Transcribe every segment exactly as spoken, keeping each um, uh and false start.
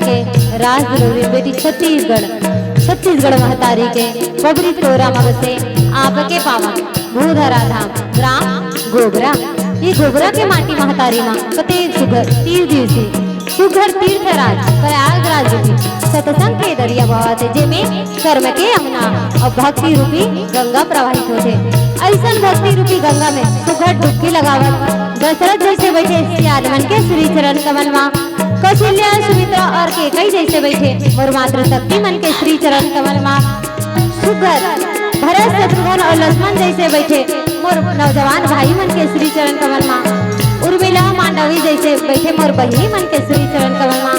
के राज दुलरी बेटी छत्तीसगढ़, छत्तीसगढ़ महतारी के बबरी टोरा म बसे आपके पावन भूधरा धाम, ग्राम गोबरा। ये गोबरा के माटी महतारी म कतेक सुघर तीर दिवसी सुघर तीर्थराज प्रयागराज के सतसंग के दरिया बहत हे, जेमे कर्म के यमुना अउ भक्ति रूपी गंगा प्रवाहित होथे। अइसन भक्ति रूपी गंगा में सुघर डुबकी लगावत दशरथ जइसे बइठे सियान मन के श्री चरण कमल मा, कौशल्या, सुमित्रा अउ केकई जइसे बइठे मोर मातृशक्ति मन के श्री चरण कमल मा, सुघर भरत, शत्रुघ्न अउ लक्ष्मण जइसे बइठे मोर नौजवान भाई मन के श्री चरण कमल मा, उर्मिला, मांडवी जइसे बइठे मोर बहिनी मन के श्री चरण कमल मा,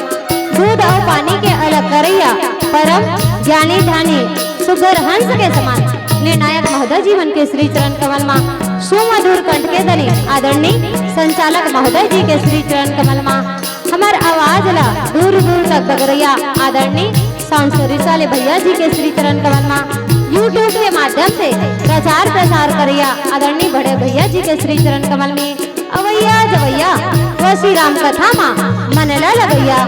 दूध अउ पानी के अलग करइया परम ज्ञानी ध्यानी सुघर हंस के समान निर्णायक महोदय जी मन के श्री चरण कमल मा, सुमधुर कंठ के धनी आदरणीय संचालक महोदय जी के श्री चरण कमल मा, हमर आवाज ला दूर दूर तक बगरइया आदरणीय साउंड सर्विस वाले भैया जी के श्री चरण कमल मा, YouTube के माध्यम से प्रचार प्रसार करइया आदरणीय बड़े भैया जी के श्री चरण कमल में, अवइया जवइया व श्री राम कथा मा मन ला लगइया,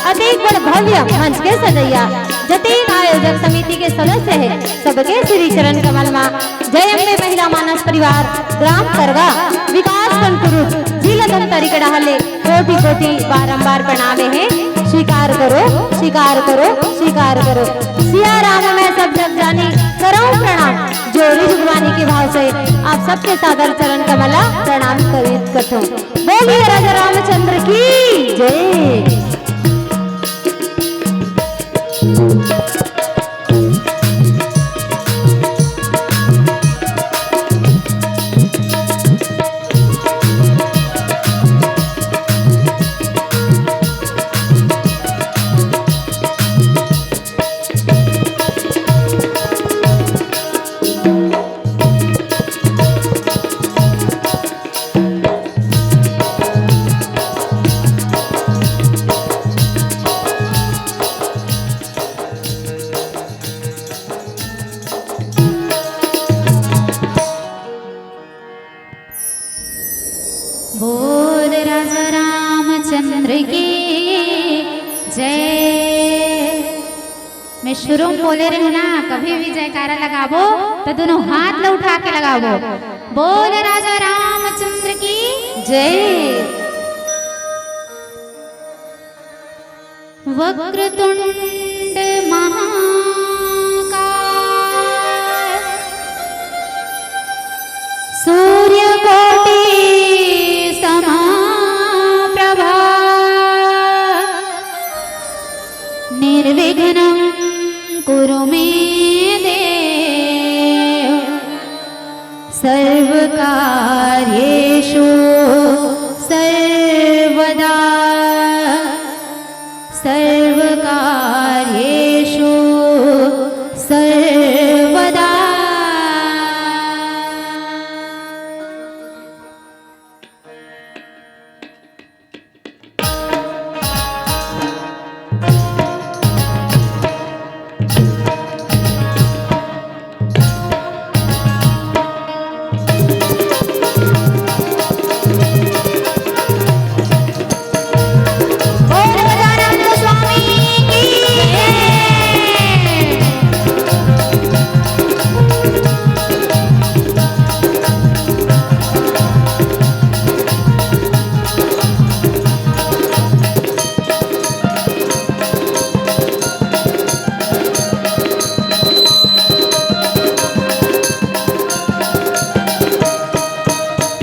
अतेक बड़ भव्य मंच के सजइया, जतेक आयोजक समिति के सदस्य हे, सबके श्री चरण कमल मा जय अम्बे महिला मानस परिवार, ग्राम करगा, विकास खंड कुरूद, जिला धमतरी के डहार ले कोटि कोटि बारंबार प्रणाम हे। स्वीकार करो, स्वीकार करो, स्वीकार करो। सिया राम मैं सब जग जानी, करौं प्रणाम। जोड़ी जुगवानी के भाव से आप सबके सादर चरण कमला प्रणाम करित कथों। बोलिए राजा रामचंद्र की जय। बोल राजा रामचंद्र की जय। मैं शुरू में बोले रहे ना, कभी भी जयकारा लगाबो तो दोनों हाथ ला उठा के लगाबो। बोल राजा रामचंद्र की जय। वक्रतुंड महाकाय, सूर्यकोटि समाप्रभा, निर्विघ्नं कुरु मे देव, सर्वकार्येषु सर्वदा, सर्वकार्येषु सर्वदा।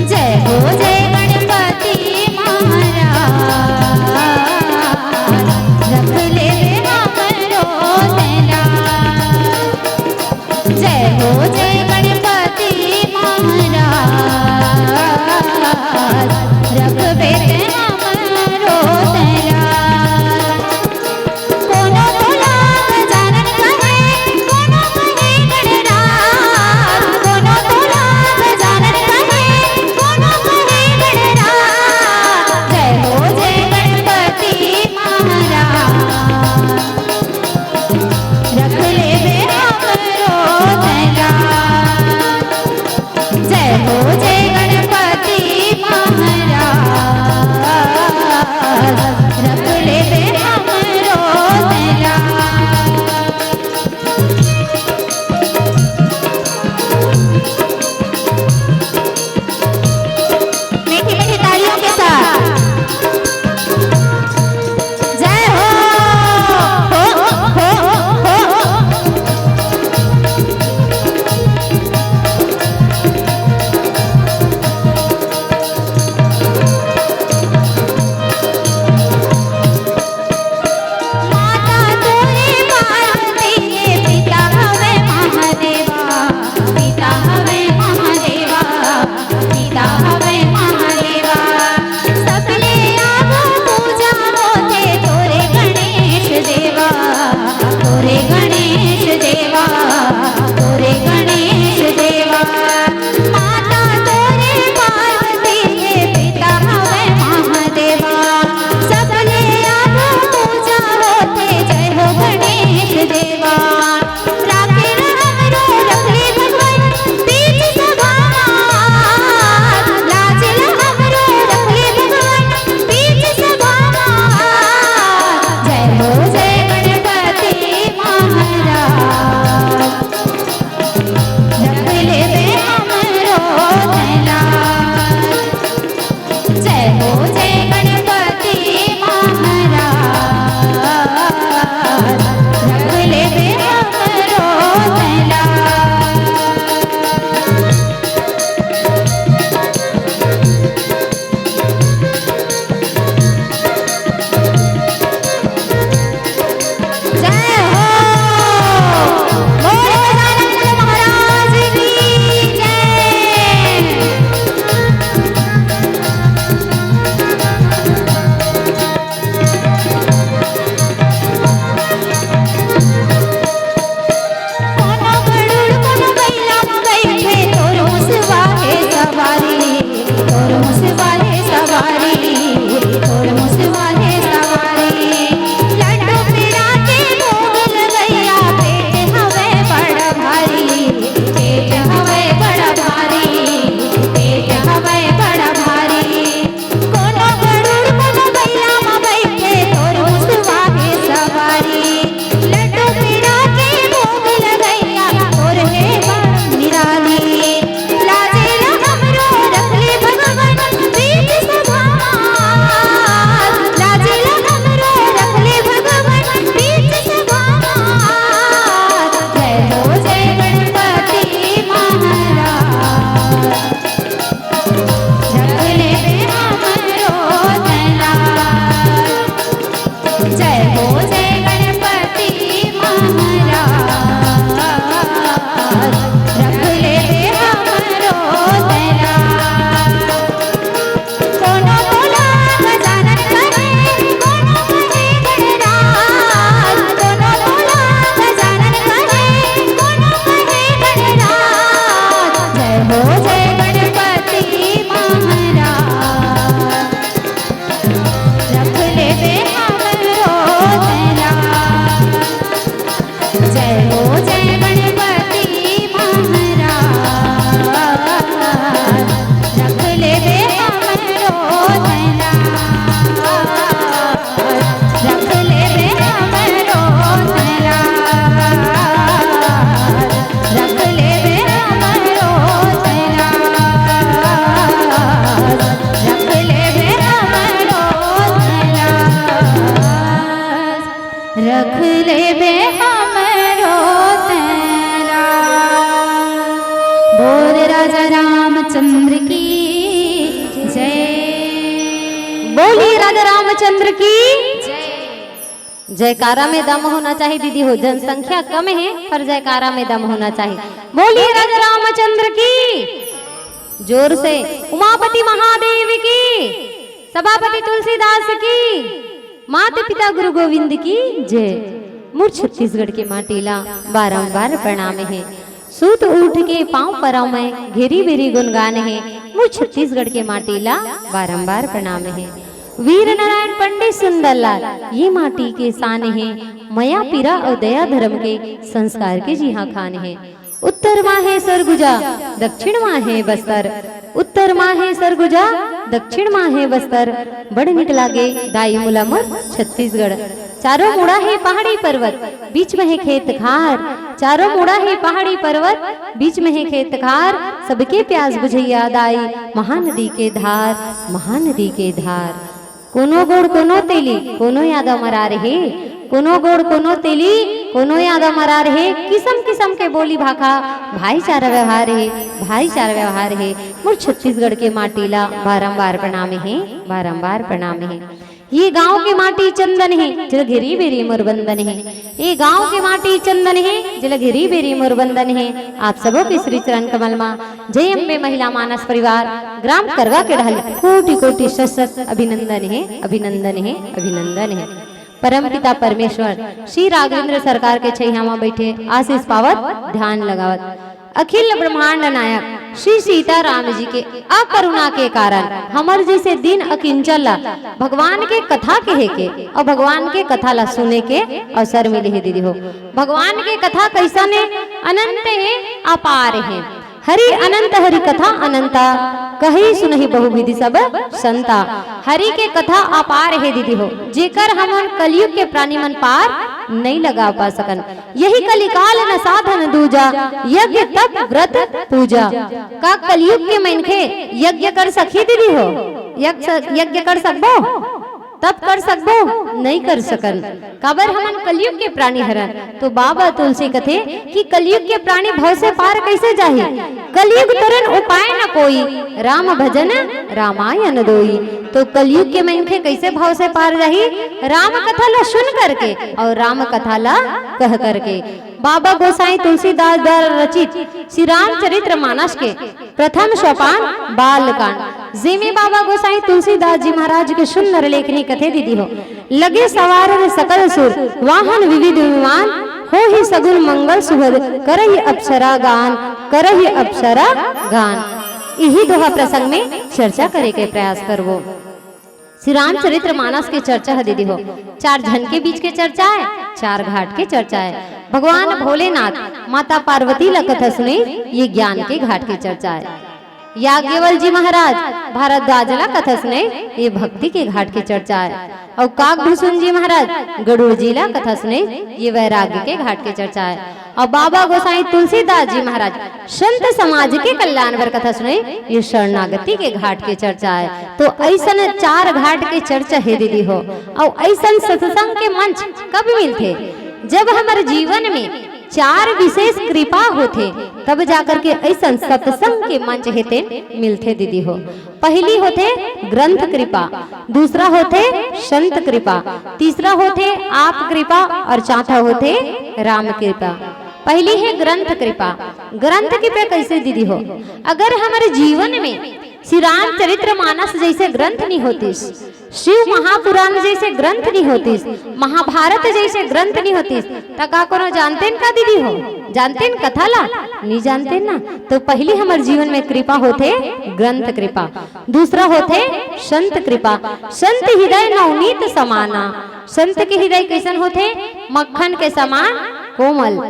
जय हो जय गणपति महाराज, रख ले हमरो सैना। जय हो जय गणपति महाराज, रखबे ते हमरो सैना। कोनो तोला गजानन कहे, कोनो कहे गणराज, कोनो तोला गजानन कहे, कोनो कहे गणराज। जय हो जय गणपति महाराज, रख लेबे हमरो सैना। जय हो जय गणपति महाराज, रख लेबे हमरो रख लेबे हमरो तेरा। बोल राजा रामचंद्र की जय। बोलिए राजा रामचंद्र की जय। जयकारा में दम होना चाहिए दीदी हो, जनसंख्या कम है पर जयकारा में दम होना चाहिए। बोलिए राजा रामचंद्र की जोर से, उमापति महादेव की, सभापति तुलसीदास की, माता पिता गुरु गोविंद की जय। मोर छत्तीसगढ़ के माटी ला बारंबार प्रणाम है। सूत उठ के पांव परव मैं, घेरी बेरी गुणगान है। मोर छत्तीसगढ़ के माटी ला बारंबार प्रणाम है। वीर नारायण पंडित सुंदरलाल ये माटी के शान है। मया पीरा अउ दया धर्म के संस्कार के जिहां खान है। उत्तर मा हे सरगुजा, दक्षिण मा हे बस्तर। उत्तर मा हे सरगुजा, दक्षिण मा हे बस्तर। बड़ निक लागे दाई मोला मोर छत्तीसगढ़। चारों मुड़ा हे पहाड़ी पर्वत, बीच में हे खेत खार। चारों मुड़ा हे पहाड़ी पर्वत, बीच में हे खेत खार। सबके प्यास बुझैया दाई, महानदी के धार, महानदी के धार। कोनो गोड़ कोनो तेली, कोनो यादव मरार हे। कोनो गोड़ कोनो तेली, कोनो यादव मरार हे। किसम किसम के बोली भाखा, भाईचारा व्यवहार हे, भाईचारा व्यवहार हे। मोर छत्तीसगढ़ के माटी ला बारंबार प्रणाम हे, बारंबार प्रणाम हे। ये गांव के माटी चंदन हे, जेला घेरी बेरी मोर बंदन हे। ये गांव के माटी चंदन हे, जेला घेरी बेरी मोर बंदन हे। आप सबो के श्री चरण कमल मा जय अम्बे महिला मानस परिवार ग्राम करवा के ढाली कोटि कोटि शत शत अभिनंदन हे, अभिनंदन हे, अभिनंदन हे। परम पिता परमेश्वर श्री राघवेंद्र सरकार के छैया मा बैठे आशीष पावत, ध्यान लगावत, अखिल ब्रह्मांड नायक श्री सीताराम जी के अकरुणा के कारण हमर जैसे दीन अकिंचल ला भगवान के कथा कहे के अउ भगवान के कथा ला सुने के अवसर मिले हे दीदी हो। भगवान के कथा कैसन हे? अनंत हे, अपार हे। हरि अनंत हरि कथा अनंता, कही सुनही बहुविधि सब संता। हरि के कथा अपार हे दीदी हो, जेकर हमन कलयुग के प्राणी मन पार नहीं लगा पा सकन। यही कलिकाल न साधन दूजा, यज्ञ तप व्रत पूजा। का कलयुग के मनखे यज्ञ कर सकही दीदी हो? यज्ञ, यज्ञ कर सकबो? तप कर सकबो? नहीं कर सकन। काबर हमन कलयुग के प्राणी हरन। तो बाबा तुलसी कथे कि कलयुग के प्राणी भव से पार कैसे जाही? कलयुग तरन उपाय न कोई, राम भजन रामायण दोई। तो कलयुग के मनखे कैसे भव से पार जाही? राम कथा ला सुन करके अउ राम कथा ला कह करके। बाबा गोसाई तुलसीदास द्वारा रचित श्री रामचरित्र मानस के प्रथम सोपान बालकांड, जेमे बाबा गोसाई तुलसीदास जी महाराज के सुंदर लेखनी कथे दीदी हो। लगे सवार रे सकल सुर, वाहन विविध विमान, होही सगुन मंगल सुभद, करही अप्सरा गान, करही अप्सरा गान। इही दोहा प्रसंग में चर्चा करे के प्रयास करबो। श्री रामचरित्र मानस के चर्चा ह दीदी हो, चार झन के बीच के चर्चा हे, चार घाट के चर्चा हे। भगवान भोलेनाथ माता पार्वती ला कथा सुने, ये ज्ञान के घाट के चर्चा हे। याज्ञवल जी महाराज भारद्वाज ला कथा सुने, ये भक्ति के घाट के चर्चा हे। अउ काकभूषुंड जी महाराज गरुड़ जी ला कथा सुने, ये वैराग्य के घाट के चर्चा हे। अउ बाबा गोसाई तुलसीदास जी महाराज संत समाज के कल्याण बर कथा सुने, ये शरणागति के घाट के चर्चा हे। तो अइसन चार घाट के चर्चा हे दीदी हो। अउ अइसन सत्संग के मंच कब मिलथे? जब हमर जीवन में चार विशेष कृपा होथे, तब जाकर के अइसन सत्संग के मंच हे तेन मिलथे दीदी हो। पहली होथे ग्रंथ कृपा, दूसरा होथे संत कृपा, तीसरा होथे आप कृपा अउ चौथा होथे राम कृपा। पहली हे ग्रंथ कृपा। ग्रंथ कृपा कैसे दीदी हो? अगर हमर जीवन में श्री रामचरित्र मानस जैसे ग्रंथ नहीं होतिस, शिव महापुराण जैसे ग्रंथ नहीं होतिस, महाभारत जैसे ग्रंथ नहीं होतिस, त का कोनो जानतेन का दीदी हो? जानतेन कथा ला? नहीं जानतेन ना। तो पहली हमर जीवन में कृपा होथे ग्रंथ कृपा, दूसरा होथे संत कृपा। संत हृदय नवनीत समाना। संत के हृदय कैसन होथे? मक्खन के समान कोमल।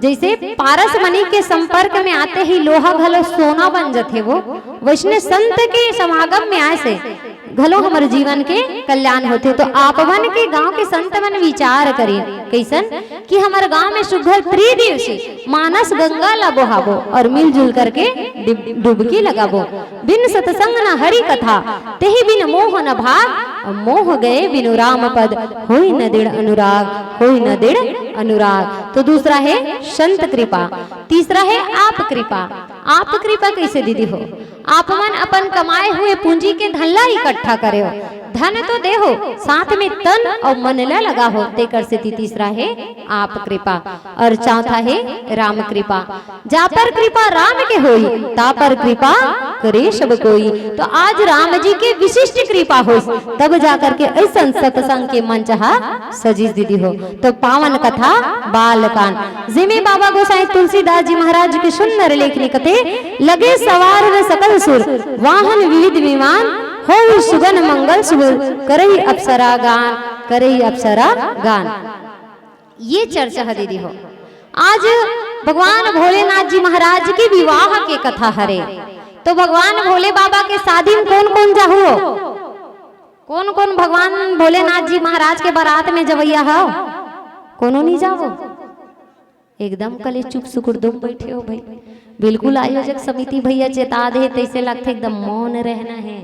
जैसे पारस मणि के संपर्क में आते ही लोहा घलो सोना बन जथे वो, वैसने संत के समागम में आए से घलो हमर जीवन के कल्याण होथे। तो आप मन के गांव के संत मन विचार करिन, कैसन? कि हमर गांव में सुघर त्रिदिवसी मानस गंगा ला बोहाबो और मिलजुल करके डिब-, डुबकी लगाबो। बिन सतसंग न हरि कथा, तेहि बिन मोह न भाग, मोह गए बिनु राम पद, होई न दृढ़ अनुराग, होई न दृढ़ अनुराग। तो दूसरा है संत कृपा, तीसरा है आप कृपा। आप कृपा कैसे दीदी हो? आप मन अपन कमाए हुए पूंजी के धन ला इकट्ठा करे हो, धन तो दे हो, साथ में तन और मन ला लगा हो, तेकर सेती तीसरा है आप कृपा। और चौथा है राम कृपा। जा पर कृपा राम के होई, ता पर कृपा करे सब कोई। तो आज राम जी के विशिष्ट कृपा होइस, तब जा करके ऐसन सत्संग के मंच हा सजिस दीदी हो। तो पावन कथा बाल कांड, जेमे बाबा गोसाई तुलसीदास जी महाराज के सुंदर लेखनी कथे, लगे सवार न सकल सुर, वाहन विविध विमान, होई सुगन मंगल सुर, करई अप्सरा गान, करई अप्सरा गान। ये चर्चा है दीदी हो। आज भगवान भोलेनाथ जी महाराज के विवाह के कथा हरे। तो भगवान भोले बाबा के शादी में कौन कौन जाहू हो? कौन कौन भगवान भोलेनाथ जी महाराज के बारात में जवैया हो? कोनो नहीं जावो? एकदम कले चुप सुकुर दुम बैठे हो भाई। बिल्कुल आयोजक समिति भैया चेता दे, तैसे लगथे एकदम मौन रहना है।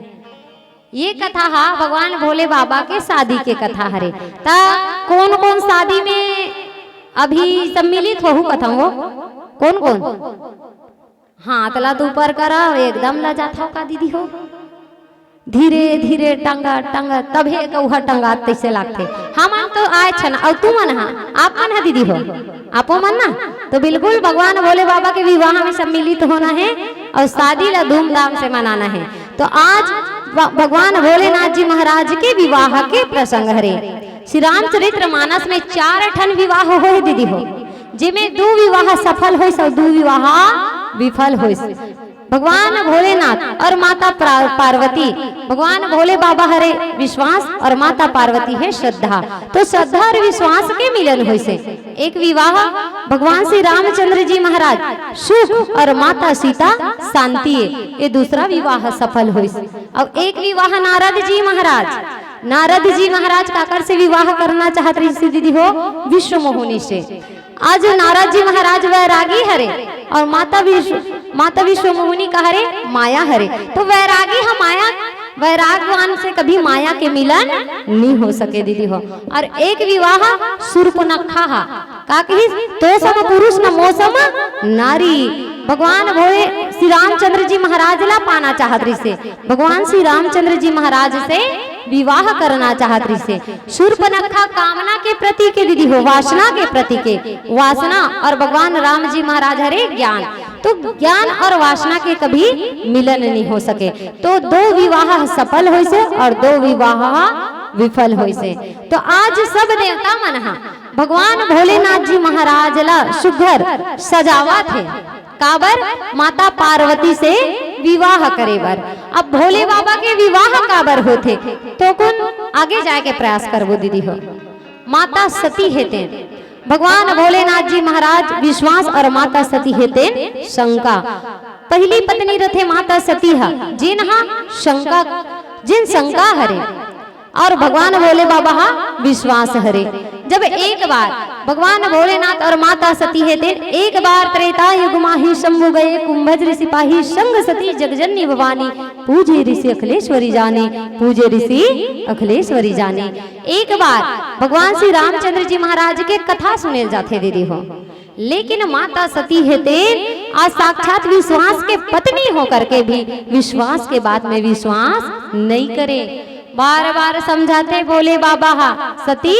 ये कथा हा भगवान भोले बाबा के शादी के कथा हरे। ता कौन कौन शादी में अभी सम्मिलित होहू कथा हो? कौन कौन? हाथ ला तो ऊपर करा, एकदम लजाथव का दीदी हो? धीरे धीरे टंगा टंगा, तभे कौहा टंगा तैसे लागथे। हमन तो आए छन, अउ तुमन हा, आप मन हा दीदी हो, आपो मन ना, तो बिल्कुल भगवान भोले बाबा के विवाह में सम्मिलित होना है और शादी ला धूमधाम से मनाना है। तो आज भ-, भगवान भोलेनाथ जी महाराज के विवाह के प्रसंग हरे। श्री रामचरित्र मानस में चार ठन विवाह होए दीदी हो, जेमे दू विवाह सफल होइस और दू विवाह विफल होइस। भगवान भोलेनाथ और माता प्रा-, पार्वती, भगवान भोले बाबा हरे विश्वास और माता पार्वती है श्रद्धा। तो श्रद्धा और विश्वास के मिलन होइसे। एक विवाह भगवान श्री रामचंद्र जी महाराज सुख और माता सीता शांति है, ये दूसरा विवाह सफल होइस। और एक विवाह नारद जी महाराज, नारद जी महाराज काकर से विवाह करना चाहत रहिस दीदी हो? विश्व मोहिनी से। आज नारद जी महाराज वैरागी हरे और माता विश्व, माता विश्व मोहिनी का हरे माया हरे। तो वैरागी ह माया, वैरागवान से कभी माया के मिलन नहीं हो सके दीदी हो। और एक विवाह सूर्पनखा हा, का कहिस? "तो सम पुरुष न मो सम नारी।" भगवान भोले श्री रामचंद्र जी महाराज ला पाना चाहत रहिसे, भगवान श्री रामचंद्र जी महाराज से विवाह करना चाहत रहिसे। सूर्पनखा कामना के प्रतीक है दीदी हो, वासना के प्रतीक है। वासना और भगवान राम जी महाराज हरे ज्ञान, तो ज्ञान और वासना के कभी मिलन नहीं हो सके। तो दो विवाह सफल होइसे और दो विवाह विफल होइसे। तो आज सब देवता मन हा भगवान भोलेनाथ जी महाराज ला सुघर सजावत हे। काबर? माता पार्वती से विवाह करे बर। अब भोले बाबा के विवाह काबर होथे, तो कोन आगे जाए के प्रयास करबो दीदी हो। माता सती हे तेन, भगवान भोलेनाथ जी महाराज विश्वास और माता सती हे तेन शंका। पहली पत्नी रथे माता सती हा, जेन हा शंका, जेन शंका हरे। और भगवान भोले बाबा हा विश्वास हरे। जब एक बार भगवान भोलेनाथ और माता सती हे तेन एक बार त्रेता युग माही शंभु गए, कुंभज ऋषि पाही संग सती जगजननी भवानी, पूजे ऋषि अखिलेश्वरी जानी, पूजे ऋषि अखिलेश्वरी जानी। एक बार भगवान श्री रामचंद्र जी महाराज के कथा सुनेल जाथे दीदी हो, लेकिन माता सती हे तेन आज साक्षात विश्वास के पत्नी होकर के भी विश्वास के बात में विश्वास नहीं करे। बार बार समझाथे भोले बाबा हा, सती,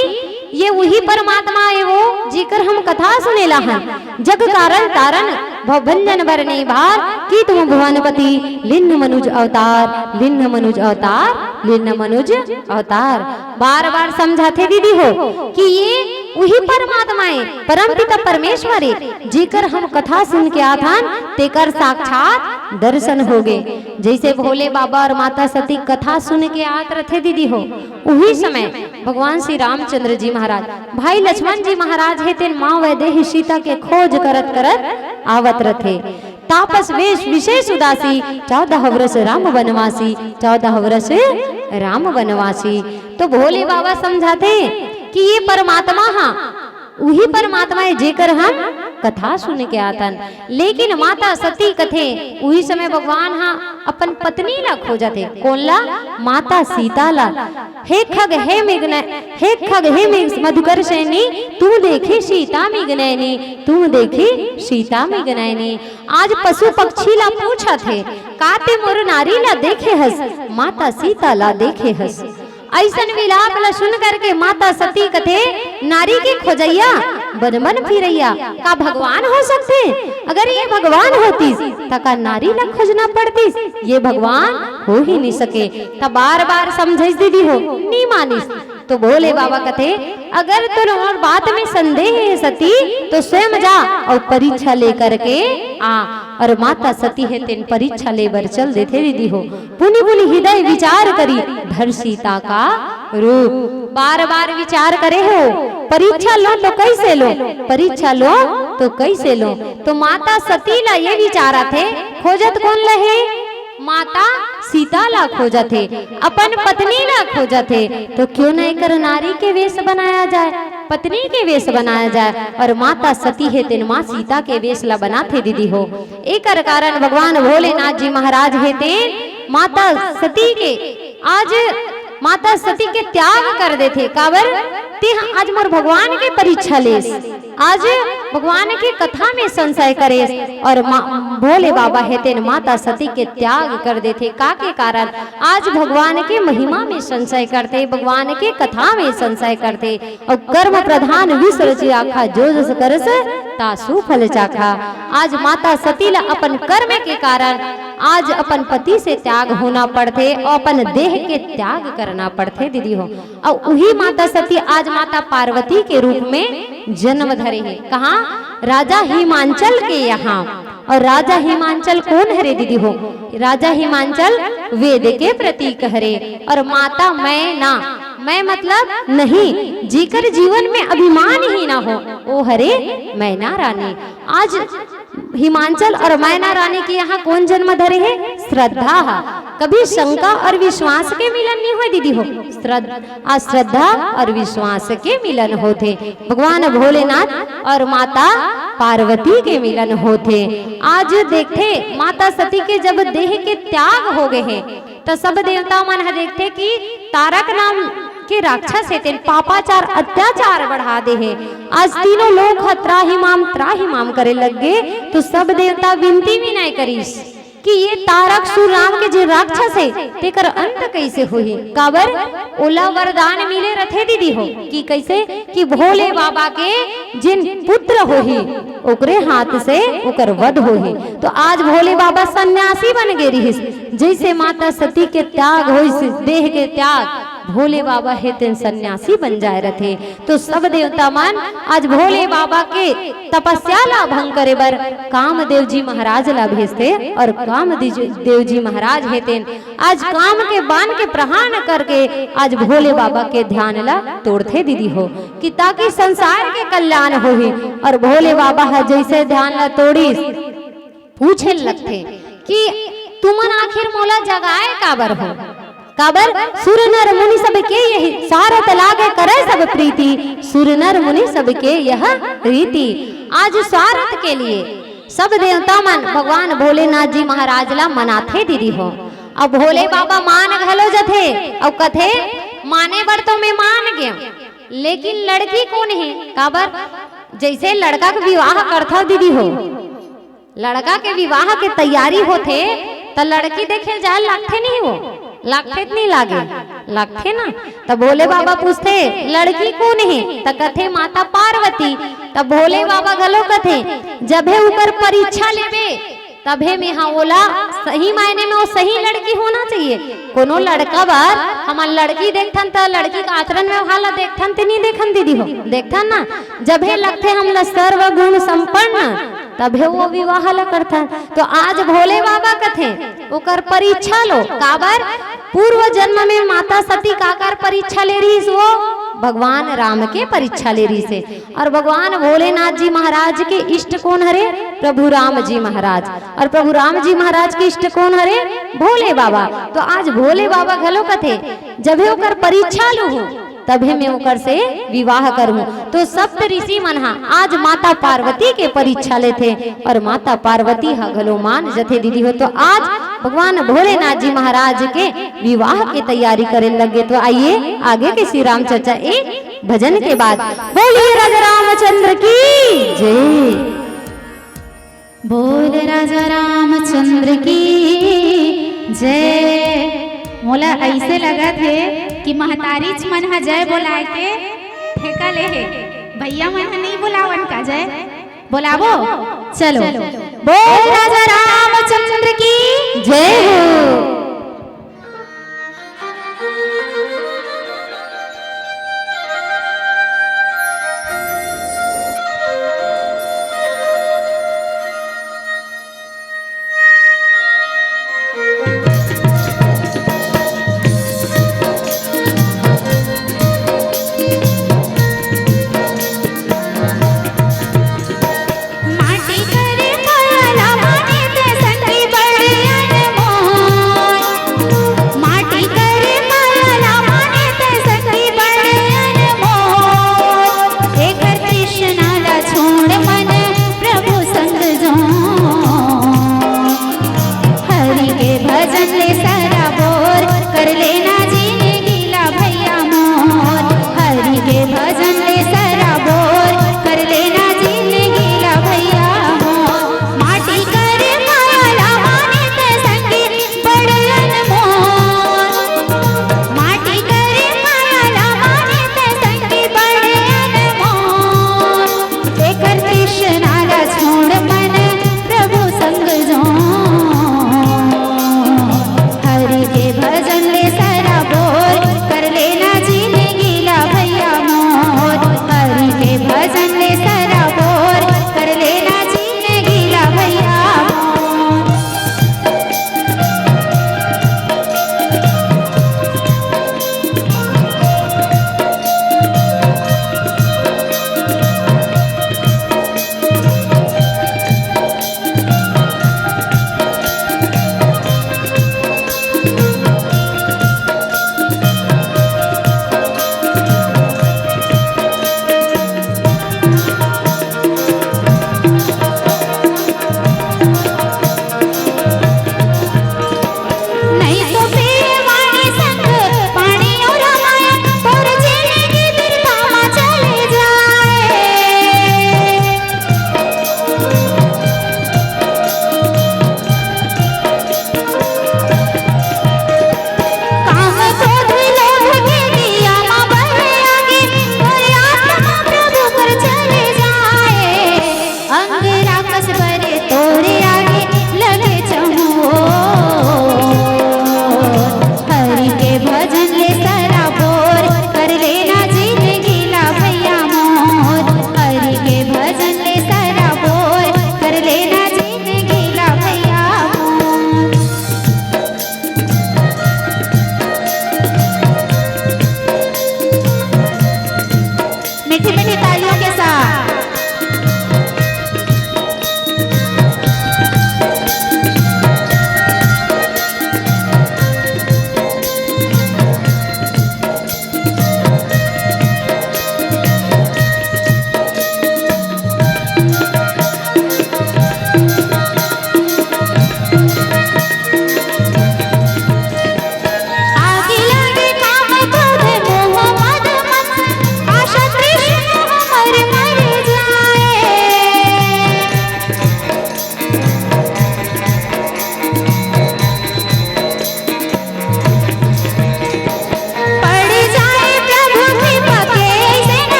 ये उही परमात्मा हे वो, जेकर हम कथा सुनेला हन। जग कारण तारण भव भंजन बर निभार, की तुम भुवनपति लिन्न मनुज अवतार, लिन्न मनुज अवतार, लिन्न मनुज अवतार। बार बार समझाथे दीदी हो कि ये उही परमात्मा हे, परमपिता परमेश्वर हे, जेकर हम कथा सुन के आथन, तेकर साक्षात दर्शन होगे। जैसे भोले बाबा और माता सती कथा सुन के आत रथे दीदी हो, उही समय भगवान श्री रामचंद्र जी महाराज, भाई लक्ष्मण जी महाराज हे तेन माँ वैदेही सीता के खोज करत करत आवत रथे। तापस वेश विशेष उदासी, चौदह वर्ष राम वनवासी, चौदह वर्ष राम वनवासी। तो भोले बाबा समझाथे कि ये परमात्मा हा उही परमात्मा हे जेकर हम कथा सुन के आथन। लेकिन माता सती कथे, उही समय भगवान हा अपन पत्नी ला खोजत हे। कोन ला? माता सीता ला। हे खग, हे मृग न-, हे खग, हे मृग मधुकर सैनी, तुम देखी सीता मृग नैनी, तुम देखी सीता मृग नैनी। आज पशु पक्षी ला पूछत हे, का ते मोर नारी ला देखे हस, माता सीता ला देखे हस। अइसन विलाप ला सुन करके माता सती कथे, नारी के खोजइया, बन बन फिरइया, का भगवान हो सकथे? अगर ये भगवान होतिस, त का नारी ला खोजना पड़तिस? ये भगवान हो ही नहीं सके। त बार बार समझाइस दीदी हो, नी मानिस। तो भोले बाबा कथे, अगर तोर बात में संदेह हे सती, तो स्वयं जा अउ परीक्षा लेकर के आ। अउ माता सती हे तेन परीक्षा ले बर चल देथे दीदी हो। पुनि पुनि हृदय विचार करी, धर सीता का रूप। बार बार विचार करे हो, परीक्षा लो तो कैसे लो, परीक्षा लो तो कैसे लो। तो माता सती ला ये विचार आथे, खोजत कोन ला हे? माता सीता ला खोजत हे, अपन पत्नी ला खोजत हे। तो क्यों न एकर नारी के वेश बनाया जाए, पत्नी के वेश बनाया जाए। अउ माता सती हे तेन माँ सीता के वेश ला बनाथे दीदी हो। एकर कारण भगवान भोलेनाथ जी महाराज हे तेन माता सती के, आज माता सती के त्याग कर देथे। काबर? ते ह आज मोर भगवान के परीक्षा लेस, आज भगवान के कथा में संशय करेस। अउ मा-, भोले बाबा हे तेन माता सती के त्याग कर देथे। का के कारण? आज भगवान के महिमा में संशय करथे, भगवान के कथा में संशय करथे। अउ कर्म प्रधान विश्व रचि राखा, जो जस करस तासु फल चाखा। आज माता सती ला अपन कर्म के कारण आज अपन पति से त्याग होना पड़थे अउ अपन देह के त्याग करना पड़थे दीदी हो। अउ उही माता सती आज माता पार्वती के रूप में जन्म धरे हे। कहाँ? राजा हिमांचल के यहाँ। अउ राजा हिमांचल कोन हरे दीदी हो? राजा हिमांचल वेद के प्रतीक हरे। अउ माता मैना, मैं मतलब नहीं, जेकर जीवन में अभिमान ही ना हो, ओ हरे मैना रानी। आज हिमांचल अउ मैना रानी के यहाँ कोन जन्म धरे हे? श्रद्धा हा। कभी शंका अउ विश्वास के मिलन नहीं होय दीदी हो, श्रद्धा, आज श्रद्धा अउ विश्वास के मिलन होथे। भगवान भोलेनाथ अउ माता पार्वती के मिलन होथे। आज देखथे माता सती के जब देह के त्याग हो गए हे, त सब देवता मन ह देखथे कि तारक नाम के राक्षस हे तेन पापाचार अत्याचार बढ़ा दे हे। आज तीनों लोक ह त्राहि माम त्राहि माम करे लग गे, तो सब देवता विनती विनय करिस कि ये तारक सुर नाम के जे राक्षस हे तेकर अंत कैसे होही। काबर? ओला वरदान मिले रथे दीदी हो कि कैसे कि भोले बाबा के जिन पुत्र होही ओकरे हाथ से ओकर वध होही। तो आज भोले बाबा सन्यासी बन गे रिहिस। जैसे माता सती के त्याग होइस, देह के त्याग, भोले बाबा हे तेन सन्यासी बन जाए रथे। तो सब देवता मन आज भोले बाबा के तपस्या ला भंग करे बर कामदेव जी महाराज ला भेजथे अउ कामदेव जी महाराज हे तेन आज काम के बाण के प्रहार करके आज भोले बाबा के ध्यान ला तोड़थे दीदी हो, कि ताकि संसार के कल्याण होही। अउ भोले बाबा ह जैसे ध्यान ला तोड़िस, पूछे लगथे कि तुमन आखिर मोला जगाए काबर हो? काबर? सुर नर मुनि सब के यही, सारथ लागे करे सब प्रीति, सुर नर मुनि सब के यह रीति। आज स्वार्थ के लिए सब देवता मन भगवान भोलेनाथ जी महाराज ला मनाथे दीदी हो। अब भोले बाबा मान घलो जथे, अउ कथे, माने बर तो मैं मान गया, लेकिन लड़की कोन हे? काबर? जैसे लड़का के विवाह करथव दीदी हो, लड़का के विवाह के तैयारी होथे, त लड़की देखे जाए लागथे नहीं हो, लागथे त नहीं लागे, लागथे ना। त भोले बाबा पूछथे, लड़की कोन हे? त कथे, माता पार्वती। त भोले बाबा घलो कथे, जभे ऊपर परीक्षा लेबे, तभे में हाँ ओला सही मायने में वो सही लड़की होना चाहिए। कोनो लड़का बर हमन लड़की देखथन त लड़की के आचरण व्यवहार ला देखथन त नहीं देखन दीदी हो, देखथन ना। जभे लगथे हमला सर्वगुण संपन्न, तभे वो विवाह ला करथन। तो आज भोले बाबा कथे, ओकर परीक्षा लो। काबर? पूर्व जन्म में माता सती काकर परीक्षा ले रहिस? वो भगवान राम के परीक्षा ले रहिस हे। अउ भगवान भोलेनाथ जी महाराज के इष्ट कोन हरे? प्रभु राम जी महाराज। अउ प्रभु राम जी महाराज के इष्ट कोन हरे? भोले बाबा। तो आज भोले बाबा घलो कथे, जभे ओकर परीक्षा लूहू, तभे मैं ओकर से विवाह करहूं। तो सप्त ऋषि मन हा आज माता पार्वती के परीक्षा लेथे, और माता पार्वती हा घलो मान जथे दीदी हो। तो आज भगवान भोलेनाथ जी महाराज के विवाह के तैयारी करे लगे। तो आइए आगे के श्री राम चर्चा ए भजन के बाद। बोलिए राजा रामचंद्र की जय। बोल राजा रामचंद्र की जय। मोला ऐसे लगत हे कि महतारीच मन ह जय बोलाए के ठेका ले हे। भैया मन ह नहीं बुलावन का जय? बोलाबो? चलो। बोल राजा रामचंद्र की जय हो।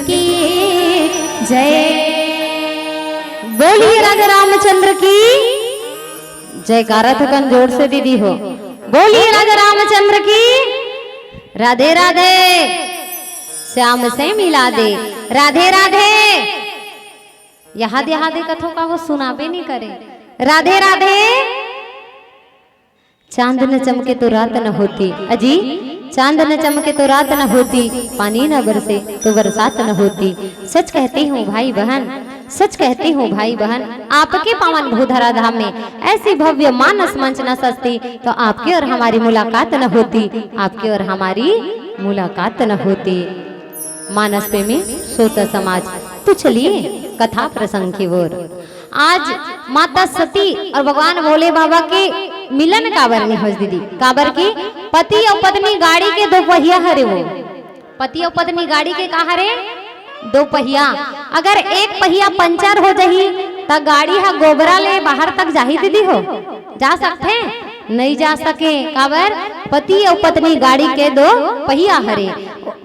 की जय। बोलिए राजा रामचंद्र की जयकारा। थकन जोर से दीदी हो। बोलिए राजा रामचंद्र की। राधे राधे। श्याम से मिला दे। राधे राधे। यहाँ दे, यहाँ दे कथो का वो सुनाबे नहीं करे। राधे राधे। चांद न चमके तो रात न होती। अजी, चांद न चमके तो रात न होती, पानी न बरसे तो बरसात न होती। सच कहती हूँ भाई बहन, सच कहती हूँ भाई बहन, आपके पावन भूधरा धाम में ऐसी भव्य मानस मंच न सजती तो आपकी और हमारी मुलाकात न होती, आपकी और हमारी मुलाकात न होती। मानस प्रेमी श्रोता समाज, तो चलिए कथा प्रसंग की ओर। आज माता सती और भगवान भोले बाबा के मिलन काबर नहीं होइस दीदी? काबर कि पति और पत्नी गाड़ी के दो पहिया हरे वो। पति और पत्नी गाड़ी के का हरे? दो पहिया। अगर एक पहिया पंचर हो जाही, त गाड़ी ह गोबरा ले बाहर तक जाही दीदी हो? जा सकथे? नहीं जा सके। काबर? पति और पत्नी गाड़ी के दो पहिया हरे।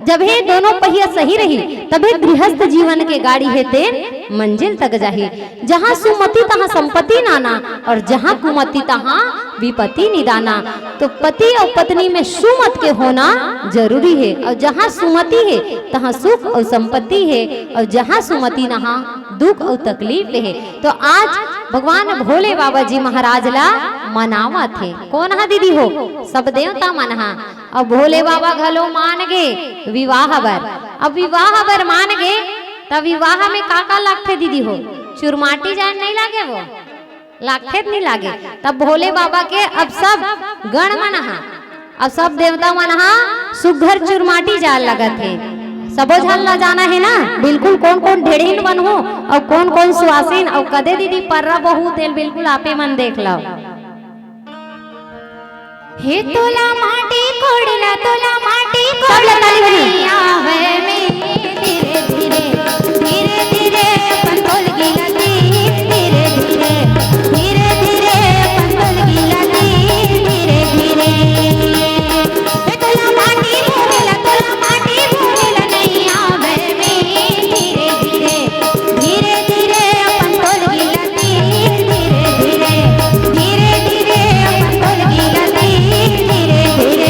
जब हे दोनों पहिया सही रही, तभे गृहस्थ जीवन के गाड़ी हे तेन मंजिल तक जाही। जहाँ सुमति तहाँ संपत्ति नाना और जहाँ कुमति तहाँ विपत्ति निदाना। तो पति और पत्नी में सुमत के होना जरूरी है, और जहाँ सुमति है तहाँ सुख और संपत्ति है, और जहाँ सुमति नहा दुख और तकलीफ है। तो आज भगवान भोले बाबा जी महाराज ला मनावत हे। कोन हा दीदी हो? सब देवता मन हा। अब भोले बाबा घलो मान गे विवाह बर। अब विवाह बर मान गे, त विवाह में का का लागथे दीदी हो? चुरमाटी जाए नहीं लागे वो? लागथे त नहीं लागे। तब भोले बाबा के अब सब गण मन हा, अब सब देवता मन हा सुघर चुरमाटी जाए लगत हे। सबो झन ला जाना है ना, बिल्कुल कोन कोन ढेढ़िन बनहू और कोन कोन सुवासिन और कदे दीदी पर्रा बहू तेल बिल्कुल आपे मन देख लो। हे तोला माटी कोड़ला, तोला माटी सब ला ताली बजाई। कोड़ला नहीं आवे में धीरे धीरे, धीरे धीरे अपन तोल गिला दी, धीरे धीरे, धीरे धीरे अपन तोल गिला दी, धीरे धीरे। हे तोला माटी कोड़ला, तोला माटी कोड़ला नहीं आवे में धीरे धीरे। धीरे धीरे अपन तोल गिला दी, धीरे धीरे, धीरे धीरे अपन तोल गिला दी, धीरे धीरे।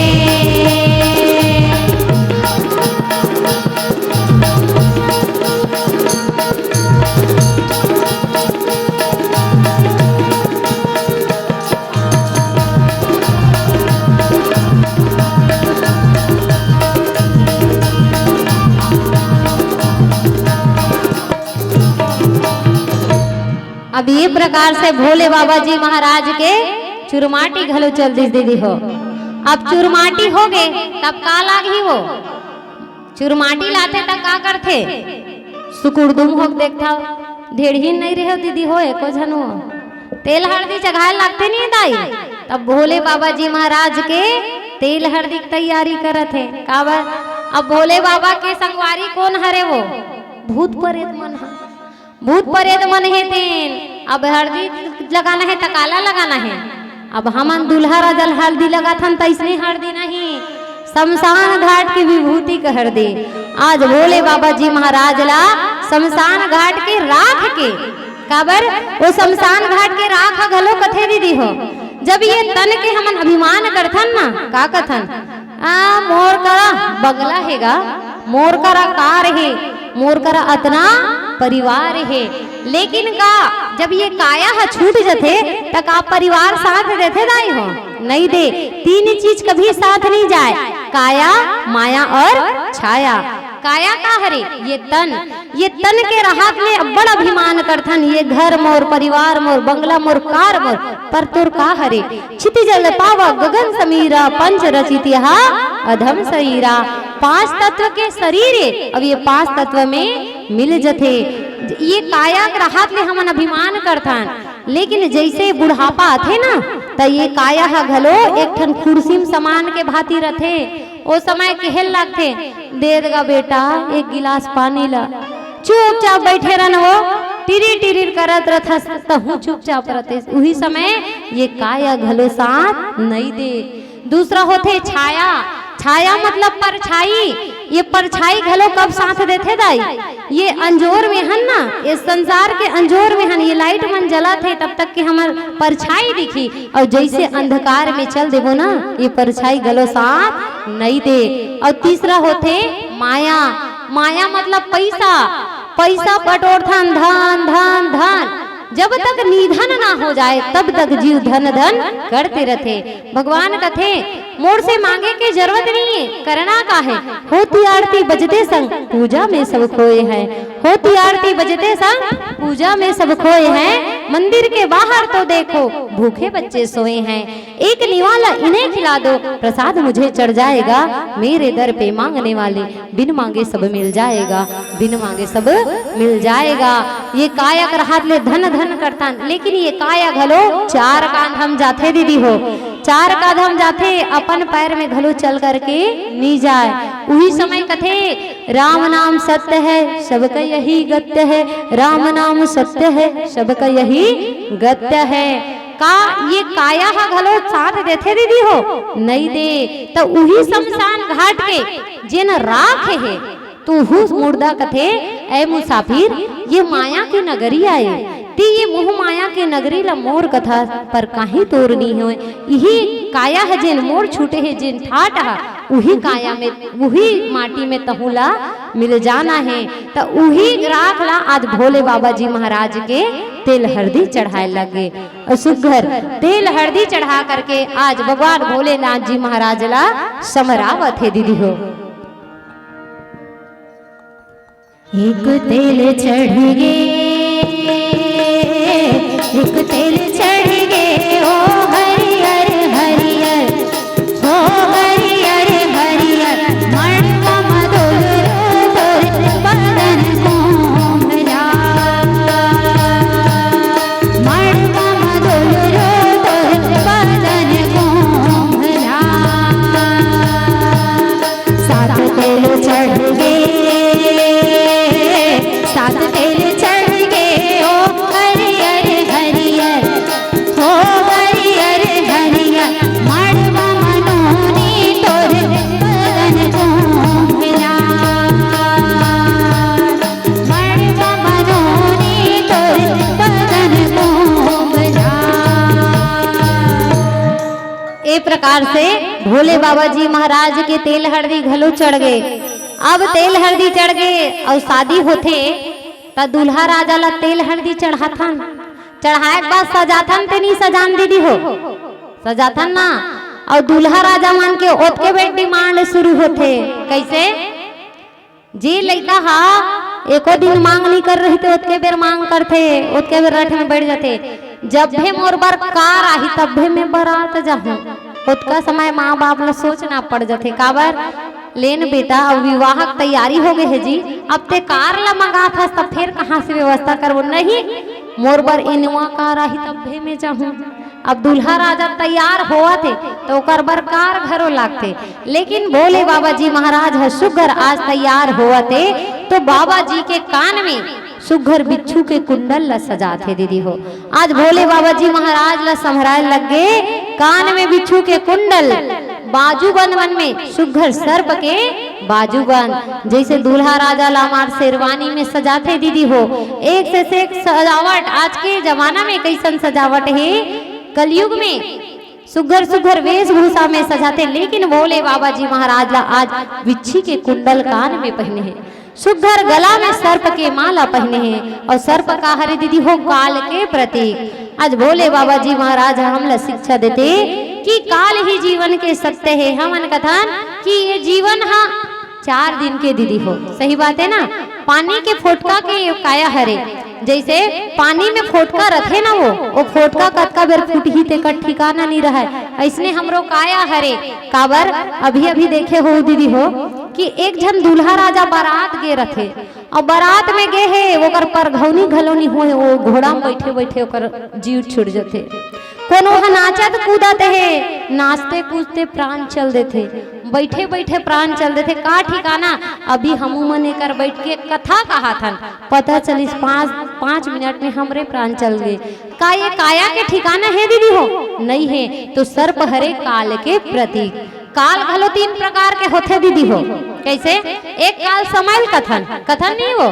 अब ये प्रकार से भोले बाबा जी महाराज के चुरमाटी घलो चल दिस दीदी हो। अब चुरमाटी हो गे, तब का लागही वो? चुरमाटी लाथे त का करथे? सुकुड़दुम होके देखथव, ढेढ़िन नहीं रहे दीदी हो, एको झन हो। तेल हरदी चघाए लागथे नहीं दाई, तब भोले बाबा जी महाराज के तेल हरदी के तैयारी करत हे। काबर? अब भोले बाबा के संगवारी कोन हरे वो? भूत परेत मन ह। भूत परेत मन हे तेन। अब हरदी लगाना हे त काला लगाना हे। अब हमन दूल्हा राजा ल हल्दी लगाथन त अइसने हरदी नहीं, शमशान घाट के विभूति के हरदी। आज भोले बाबा जी महाराज ला शमशान घाट के राख के, काबर वो शमशान घाट के राख ह घलो कथे दीदी हो। जब ये तन के हमन अभिमान करथन ना, का कथन? आ, मोर करा बंगला हे गा, मोर करा कार हे, मोर करा अतना परिवार हे, लेकिन का जब ये काया ह छूट जथे त का परिवार साथ देथे दाई हो? नहीं दे। तीन चीज कभी साथ नहीं जाए, काया, माया और छाया। काया का हरे? ये तन। ये तन के रहत ले अब्बड़ अभिमान करथन, ये घर मोर, परिवार मोर, बंगला मोर, कार मोर, पर तोर का हरे? क्षितिज जल पावा गगन समीरा, पंच रचित यहा अधम शरीरा। पांच तत्व के शरीर हे, अब ये पांच तत्व में मिल जथे। ये काया के रहत ले हमन अभिमान करथन, लेकिन जैसे बुढ़ापा आथे ना, त ये काया ह घलो एक ठन खुरसी म समान के भांति रथे। ओ समय केहे ल लागथे, "दे दगा बेटा, एक गिलास पानी ला।" चुपचाप बैठे रहना वो, टिरिर टिरिर करत रथस, तहूँ चुपचाप रथस। उही समय ये काया घलो साथ नइ दे। दूसरा होथे छाया। छाया मतलब परछाई। ये परछाई घलो कब साथ देथे दाई? ये अंजोर में हन ना, ये संसार के अंजोर में हन, ये लाइट मन जलत हे, तब तक के हमर परछाई दिखी, अउ जइसे अंधकार में चल देबो ना, ये परछाई घलो साथ नइ दे। अउ तीसरा होथे माया। माया मतलब पैसा। पैसा बटोरथन, धन धन धन, जब तक निधन ना हो जाए, तब तक जीव धन धन करते रथे। भगवान कथे, मोर से मांगे के जरूरत नहीं है, करना का है? होती आरती बजते संग पूजा में सब खोए हैं। होती आरती बजते संग पूजा में सब खोए हैं। मंदिर के बाहर तो देखो, भूखे बच्चे सोए हैं। एक निवाला इन्हें खिला दो, प्रसाद मुझे चढ़ जाएगा। मेरे दर पे मांगने वाले, बिन मांगे सब मिल जाएगा, बिन मांगे सब मिल जाएगा। ये काया कर हाथ ले धन धन करथन, लेकिन ये काया घलो चार कांधम जाथे दीदी हो, चार कांधम जाथे, अपन पैर में घलो चल करके नी जाए। उही समय कथे, राम नाम सत्य है, सबका यही गत्य है। राम नाम सत्य है, सबका यही गत्य है। का ये काया ह घलो साथ देथे दीदी हो? नइ दे। त उही शमशान घाट के जेन राख हे, तुहू मुर्दा कथे, "ऐ मुसाफिर, ये माया के नगरी आए, ते ये मोह माया के नगरी ला मोर कथा पर काहीं तोर नी होय। इही काया ह जेन मोर छूटे हे, जेन ठाट ह, उही काया में, उही माटी में तहूँ ला मिल जाना हे।" त उही राख ला आज भोले बाबा जी महाराज के तेल हरदी चढ़ाए लगे। अउ सुग्घर तेल हरदी चढ़ा करके आज भगवान भोलेनाथ जी महाराज ला समरावत हे दीदी हो। एक तेल चढ़ गे, एक तेल चढ़ गे, ओ हरियर हरियर, ओ हरियर हरियर, मड़वा म डोलरो तोर बदन कोमला, मड़वा म डोलरो तोर बदन कोमला। सात तेल चढ़ गे, सात तेल चढ़ गे, ओ हरियर हरियर, ओ हरियर हरियर, मड़वा म नोनी तोर बदन कोमला, मड़वा म नोनी तोर बदन कोमला। ए प्रकार से भोले बाबा जी महाराज के तेल हरदी घलो चढ़ गे। अब तेल हरदी चढ़ गे अउ शादी होथे, त दूल्हा राजा ला तेल हरदी चढ़ाथन, चढ़ाए के बाद सजाथन ते नी सजान दीदी हो, सजाथन ना। अउ दूल्हा राजा मन के ओतके बेर डिमांड शुरू होथे। कइसे? जे लइका हा एको दिन मांग नी कर रहिथे, ओतके बेर मांग करथे, ओतके बेर रथ में बैठ जाथे, "जब भी मोर बर कार आही, तब भी मैं बरात जाहूं।" ओतका समय माँ बाप ला सोचना पड़ जाथे। काबर? "लेन बेटा, अब विवाह के तैयारी हो गए हे जी, अब ते कार ला मंगात हस, तब फिर कहाँ से व्यवस्था करबो?" "नहीं, मोर बर इनोवा कार आही, तब भी मैं जाहूं।" अब दूल्हा राजा तैयार होवत हे, त ओकर बर कार घरो लागथे। लेकिन भोले बाबा जी महाराज ह सुग्घर आज तैयार होवत हे, तो बाबा जी के कान में सुग्घर बिच्छू के कुंडल ला सजाथे दीदी हो। आज भोले बाबा जी महाराज ला संभराए लग गे, कान में बिच्छू के कुंडल, बाजूबंद मन में सुग्घर सर्प के बाजूबंद, जइसे दूल्हा राजा ला हमार शेरवानी में सजाथे दीदी हो। एक से, से एक सजावट, आज के जमाना में कइसन सजावट हे, कलयुग में सुग्घर सुग्घर वेशभूषा में सजाथे, लेकिन भोले बाबा जी महाराज ला आज बिच्छी के कुंडल कान में पहिने हे, सुग्घर गला में सर्प के माला पहिने हे। अउ सर्प का हरे दीदी हो? काल के प्रतीक। आज भोले बाबा जी महाराज ह हमला शिक्षा देथे कि काल ही जीवन के सत्य हे। हमन कथन कि ये जीवन ह चार दिन के दीदी हो, सही बात हे ना? पानी के फोटका के काया हरे, जइसे पानी में फोटका रथे ना, वो, वो फोटका कतका बेर फूटही तेकर ठिकाना नी रहय, अइसने हमरो काया हरे। काबर? अभी अभी देखे हो दीदी हो कि एक झन दूल्हा राजा बारात गे रथे, अउ बारात में गे हे, ओकर परघौनी घलो नी होय, वो घोड़ा में बइठे बइठे ओकर जीव छूट जथे। कोनो ह नाचत कूदत हे, नाचते कूदते प्राण चल देथे, बइठे बइठे प्राण चल देथे। का ठिकाना, अभी हमू मन एकर बइठ के कथा कहाथन, पता चलिस पाँच, पाँच मिनट में हमरे प्राण चल गे। का ये काया के ठिकाना हे दीदी हो? नइ हे। तो सर्प हरे काल के प्रतीक। काल घलो तीन प्रकार के होथे दीदी हो। कैसे? एक काल समय ल कथन, कथन नहीं हो,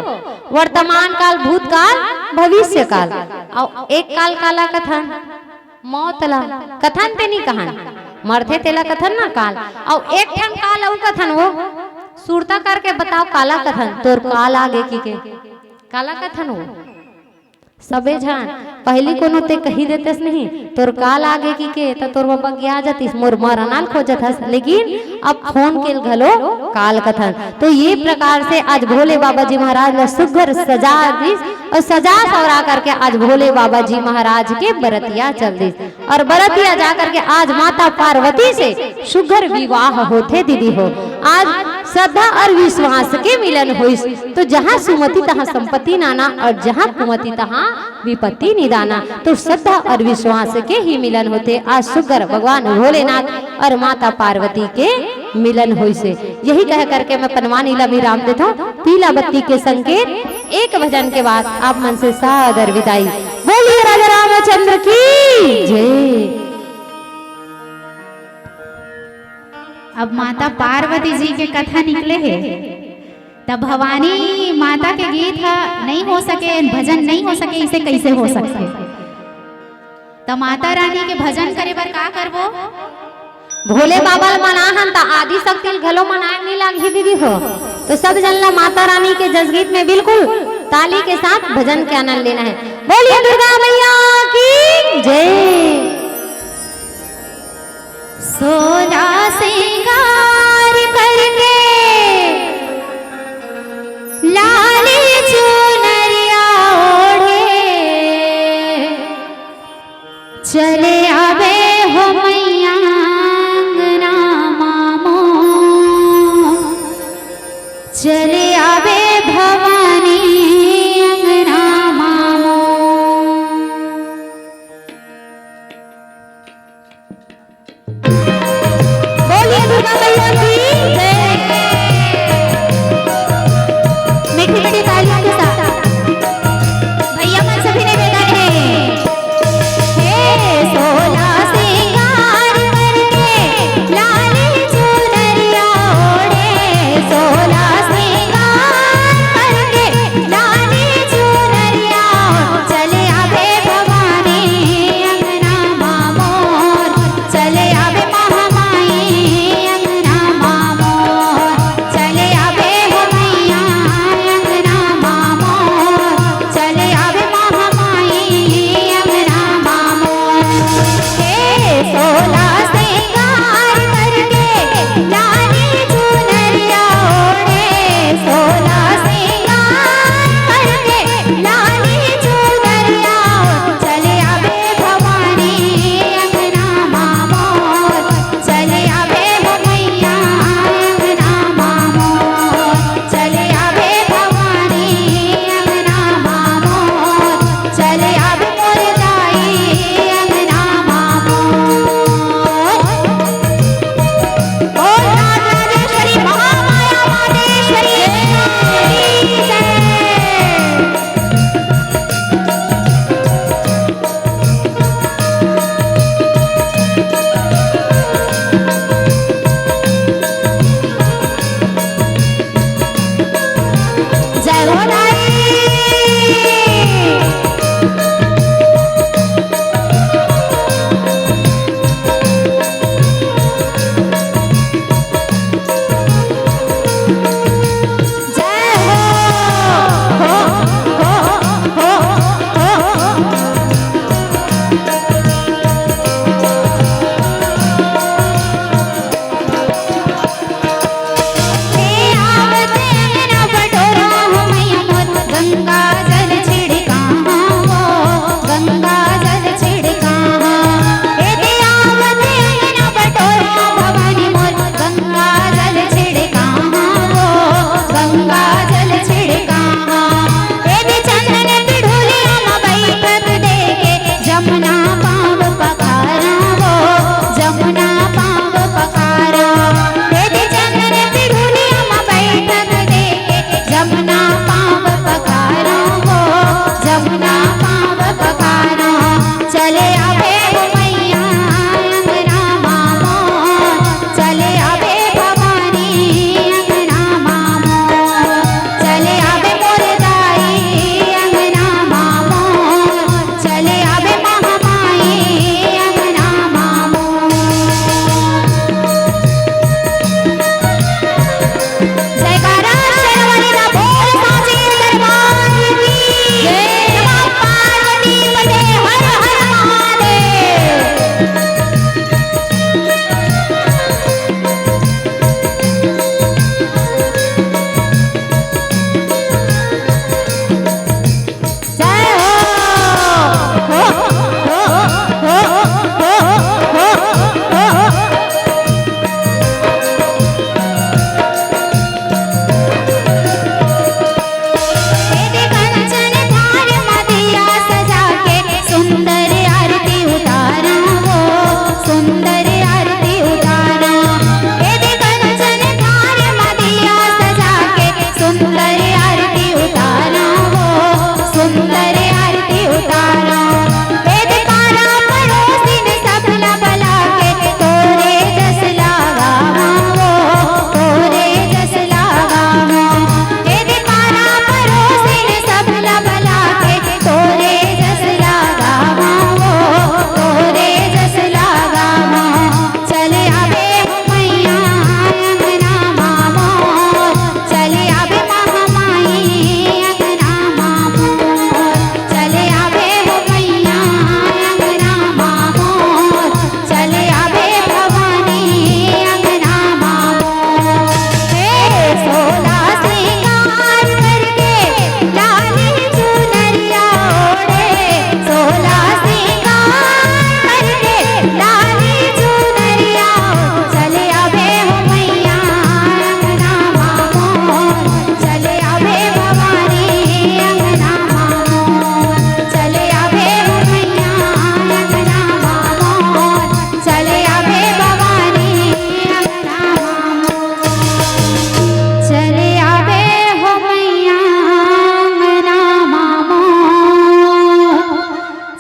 वर्तमान काल, भूतकाल, भविष्य काल। अउ एक काल काला कथन? मौत ला। कथन ते नहीं कहन, मरथे तेला कथन ना काल। अउ एक ठन काल अउ कथन हो, सुरता करके बताओ काला कथन, तोर काल आगे कि के, काला कथन हो। सबे झन पहिली कोनो ते कही देतेस नहीं, तोर काल आगे कि के, त तोर बबा गिया जतिस, मोर मरना ल खोजत हस, लेकिन अब फोन के घलो काल कथन। तो ये प्रकार से आज भोले बाबा जी महाराज ल सुग्घर सजा दिस अउ सजा सवरा करके आज भोले बाबा जी महाराज के बरतिया चल दिस अउ बरतिया जा करके आज माता पार्वती से सुग्घर विवाह होथे दीदी हो। आज श्रद्धा अउ विश्वास के मिलन होइस, तो जहाँ सुमति तहाँ संपत्ति नाना अउ जहाँ कुमति तहाँ विपत्ति निदाना। तो श्रद्धा अउ विश्वास के ही मिलन होथे। आज सुग्घर भगवान भोलेनाथ अउ माता पार्वती के मिलन होइसे। यही कह करके मैं पनवानी ला विराम देथों। पीला बत्ती के संकेत, एक भजन के बाद आप मन से सादर विदाई। बोलिए राजा रामचंद्र की जय। अब माता पार्वती जी के कथा निकले हे, त भवानी माता के गीत ह नहीं हो सके, भजन नहीं हो सके, इसे कैसे हो सकथे? त माता रानी के भजन करे बर का करबो? भोले बाबा ल मनाहन त आदि शक्ति ल घलो मनाए नहीं लागही दीदी हो। तो सब जन ला माता रानी के जसगीत में बिल्कुल ताली के साथ भजन के आनंद लेना है। बोलिए दुर्गा मैया की जय। सोला श्रृंगार करके लाली चुनरिया ओढ़े चले आबे हो मैया अंगना मामो, चले आबे भवानी अंगना मामो। बोलिए दुर्गा मैया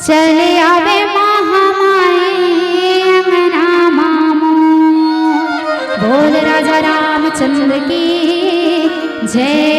चले आवे महामाई अंगना मामो। बोल राजा रामचंद्र की जय।